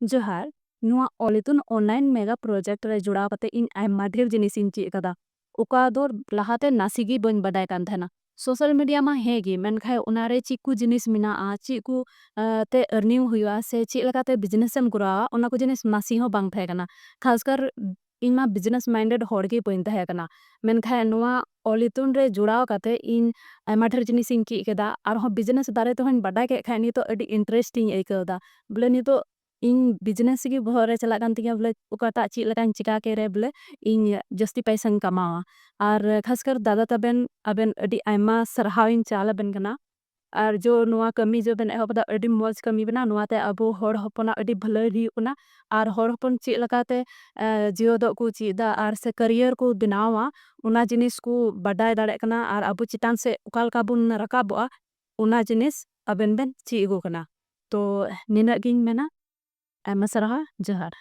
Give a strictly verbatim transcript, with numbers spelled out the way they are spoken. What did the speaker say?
ᱡᱚᱦᱟᱨ᱾ ᱱᱚᱣᱟ ᱚᱞ ᱤᱛᱩᱱ online mega project ᱨᱮ ᱡᱚᱲᱟᱣ ᱠᱟᱛᱮ ᱤᱧ ᱟᱭᱢᱟ ᱰᱷᱮᱨ ᱡᱤᱱᱤᱥ ᱤᱧ ᱪᱮᱫ ᱟᱠᱟᱫᱟ, ᱚᱠᱟ ᱫᱚ ᱞᱟᱦᱟᱛᱮ ᱱᱟᱥᱮ ᱜᱮ ᱵᱟᱹᱧ ᱵᱟᱰᱟᱭ ᱠᱟᱱ ᱛᱟᱦᱮᱱᱟ᱾ ᱥᱳᱥᱟᱞ ᱢᱤᱰᱤᱭᱟ ᱢᱟ ᱦᱮᱸ ᱜᱮ, ᱢᱮᱱᱠᱷᱟᱱ ᱚᱱᱟᱨᱮ ᱪᱮᱫ ᱠᱚ ᱡᱤᱱᱤᱥ ᱢᱮᱱᱟᱜᱼᱟ, ᱪᱮᱫ ᱠᱚ, ᱟᱸ, ᱛᱮ earning ᱦᱩᱭᱩᱜᱼᱟ, ᱥᱮ ᱪᱮᱫ ᱞᱮᱠᱟᱛᱮ business ᱮᱢ ᱠᱚᱨᱟᱣᱟ, ᱚᱱᱟ ᱠᱚ ᱡᱤᱱᱤᱥ ᱱᱟᱥᱮ ᱦᱚᱸ ᱵᱟᱝ ᱛᱟᱦᱮᱸ ᱠᱟᱱᱟ᱾ ᱠᱷᱟᱥᱠᱟᱨ ᱤᱧ ᱢᱟ business minded ᱦᱚᱲ ᱜᱮ ᱵᱟᱹᱧ ᱛᱟᱦᱮᱸ ᱠᱟᱱᱟ, ᱢᱮᱱᱠᱷᱟᱱ ᱱᱚᱣᱟ ᱚᱞ ᱤᱛᱩᱱ ᱨᱮ ᱡᱚᱲᱟᱣ ᱠᱟᱛᱮ ᱤᱧ ᱟᱭᱢᱟ ᱰᱷᱮᱨ ᱡᱤᱱᱤᱥ ᱤᱧ ᱪᱮᱫ ᱠᱮᱫᱟ᱾ ᱟᱨᱦᱚᱸ business ᱵᱟᱨᱮ ᱛᱮᱦᱚᱸᱧ ᱵᱟᱰᱟᱭ ᱠᱮᱫ ᱠᱷᱟᱱ ᱱᱤᱛᱚᱜ ᱟᱹᱰᱤ interest ᱤᱧ ᱟᱹᱭᱠᱟᱹᱣ ᱮᱫᱟ᱾ ᱵᱚᱞᱮ ᱱᱤᱛᱚᱜ ᱤᱧ business ᱜᱮ ᱵᱚᱦᱚᱜ ᱨᱮ ᱪᱟᱞᱟᱜ ᱠᱟᱱ ᱛᱤᱧᱟᱹ, ᱵᱚᱞᱮ ᱚᱠᱟᱴᱟᱜ ᱪᱮᱫ ᱞᱮᱠᱟᱧ ᱪᱤᱠᱟ ᱠᱮᱫ ᱨᱮ ᱵᱚᱞᱮ ᱤᱧ ᱡᱟᱹᱥᱛᱤ ᱯᱟᱭᱥᱟᱧ ᱠᱟᱢᱟᱣᱟ᱾ ᱟᱨ ᱠᱷᱟᱥᱠᱟᱨ ᱫᱟᱫᱟ ᱛᱟᱵᱮᱱ, ᱟᱵᱮᱱ ᱟᱹᱰᱤ ᱟᱭᱢᱟ ᱥᱟᱨᱦᱟᱣ ᱤᱧ ᱪᱟᱞ ᱟᱵᱮᱱ ᱠᱟᱱᱟ᱾ ᱟᱨ ᱡᱚ ᱱᱚᱣᱟ ᱠᱟᱹᱢᱤ ᱡᱚ ᱵᱮᱱ ᱮᱦᱚᱵ ᱮᱫᱟ, ᱟᱹᱰᱤ ᱢᱚᱡᱽ ᱠᱟᱹᱢᱤ ᱠᱟᱱᱟ᱾ ᱱᱚᱣᱟᱛᱮ ᱟᱵᱚ ᱦᱚᱲ ᱦᱚᱯᱚᱱᱟᱜ ᱟᱹᱰᱤ ᱵᱷᱟᱹᱞᱟᱹᱭ ᱦᱩᱭᱩᱜ ᱠᱟᱱᱟ᱾ ᱟᱨ ᱦᱚᱲ ᱦᱚᱯᱚᱱ ᱪᱮᱫ ᱞᱮᱠᱟᱛᱮ, ᱮ, ᱡᱤᱭᱚᱫᱚᱜ ᱠᱚ ᱪᱮᱫ ᱮᱫᱟ ᱟᱨ ᱥᱮ career ᱠᱚ ᱵᱮᱱᱟᱣᱟ, ᱚᱱᱟ ᱡᱤᱱᱤᱥ ᱠᱚ ᱵᱟᱰᱟᱭ ᱫᱟᱲᱮᱭᱟᱜ ᱠᱟᱱᱟ᱾ ᱟᱨ ᱟᱵᱚ ᱪᱮᱛᱟᱱ ᱥᱮᱫ ᱚᱠᱟ ᱞᱮᱠᱟ ᱵᱚᱱ ᱨᱟᱠᱟᱵᱚᱜᱼᱟ, ᱚᱱᱟ ᱡᱤᱱᱤᱥ ᱟᱵᱮᱱ ᱵᱮᱱ ᱪᱮᱫ ᱟᱠᱚ ᱠᱟᱱᱟ᱾ ᱛᱚ ᱱᱤᱱᱟᱹᱜ ᱜᱤᱧ ᱢᱮᱱᱟ᱾ ᱟᱭᱢᱟ ᱥᱟᱨᱦᱟᱣ, ᱡᱚᱦᱟᱨ᱾